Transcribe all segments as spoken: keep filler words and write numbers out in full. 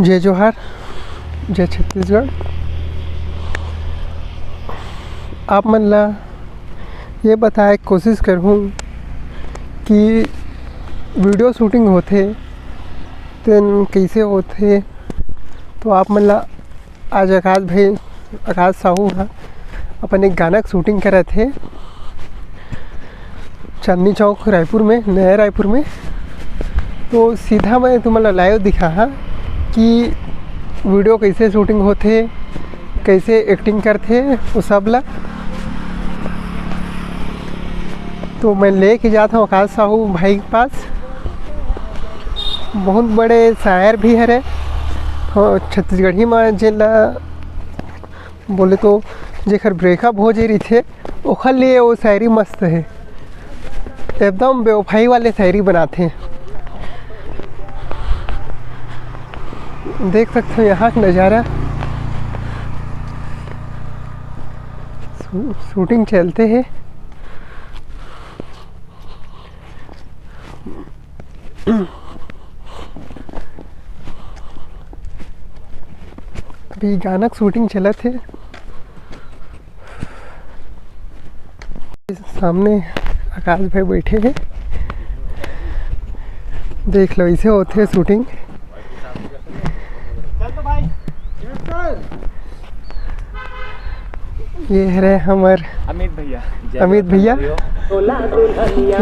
जय जोहार, जय छत्तीसगढ़। आप मन ला ये बताए के कोशिश करहूँ कि video shooting होथे तेन कइसे होथे। तो आप मन ला आज आकाश भाई, आकाश साहू ह अपन एक गाना के shooting करत हे चांदनी चौक रायपुर में, नया रायपुर में। तो सीधा मैं तुमन ला live दिखाहा कि video कइसे shooting होथे, कइसे acting करथे, वो सब ला। तो मैं लेके जात हूँ आकाश साहू भाई के पास। बहुत बड़े शायर भी हरे, हाँ, छत्तीसगढ़ी में जेला बोले तो जेकर breakup हो जे रहिथे, ओखर लिए वो शायरी मस्त हे, एकदम बेवफाई वाले शायरी बनाथे। देख सकते हो यहाँ का नज़ारा, शू-, shooting चलते हे। अभी गाना के shooting चलत हे। सामने आकाश भाई बैठे हे, देख लो, ऐसे होथे shooting। ये हरे हमर अमित भैया। अमित भैया।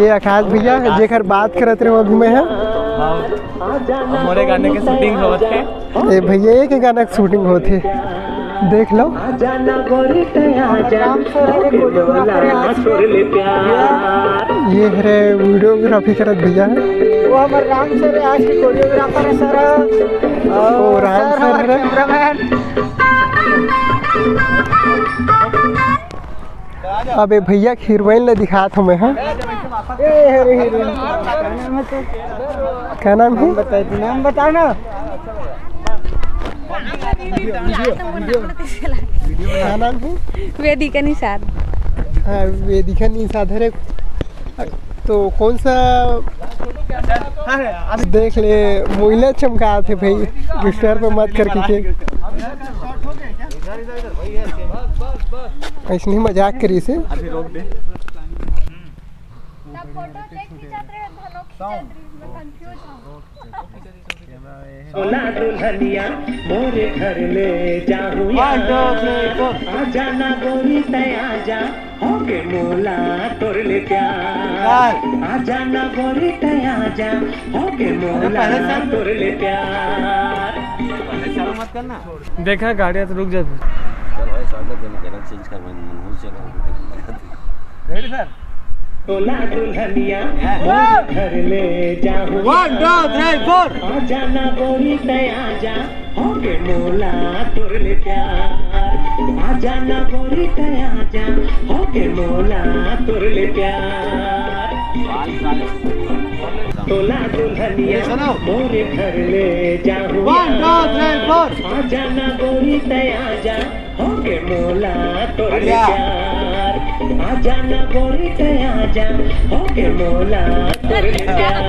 ये आकाश भैया, जेकर बात करत रहे अभी मैं ह। हाँ, मोरे गाने के shooting होत हे। ए भैया, एक गाना के shooting होत हे, देख लो। ये हरे videography करत भैया हे। वो हमर राम सर आज के choreographer हे सर। ओ, राम सर हरे। Cameraman। अबे भैया के heroine ला दिखात हूँ मैं, हाँ। ए, अरे heroine, क्या नाम है? क्या नाम है? नाम बताओ ना। क्या नाम है? वेदिका निषाद। हाँ, वेदिका निषाद हरे। तो कौन सा, देख ले, मोइला चमकात हे भाई, Twitter पे मत कर किसी। ऐसने मजाक करिस हे। सोना दुल्हनिया मोरे घर ले जाहूँ यार। One, two, three, four। आजा ना गोरी तै आजा, होगे मोला तोर ले प्यार। आजा ना गोरी तै आजा, होगे मोला तोर ले प्यार। देखा, गाड़ी तो रुक जाती। चल भाई, साथ में गाना change कर, मैं मनहूस जगह। Ready sir? सोना दुल्हनिया मोरे घर ले जाहूँ। One, two, three, four। आजा ना गोरी तै आजा, होगे मोला तोर ले प्यार। आजा ना गोरी तै आजा, होगे मोला तोर ले प्यार। सोना दुल्हनिया मोरे घर ले जाहूँ। One, two, three, four। आजा ना गोरी तै आजा, होगे मोला तोर ले प्यार। आजा ना गोरी तै आजा, होगे मोला तोर ले प्यार।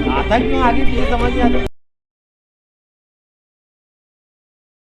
आता क्यों आगे, तुझे समझ नहीं आता।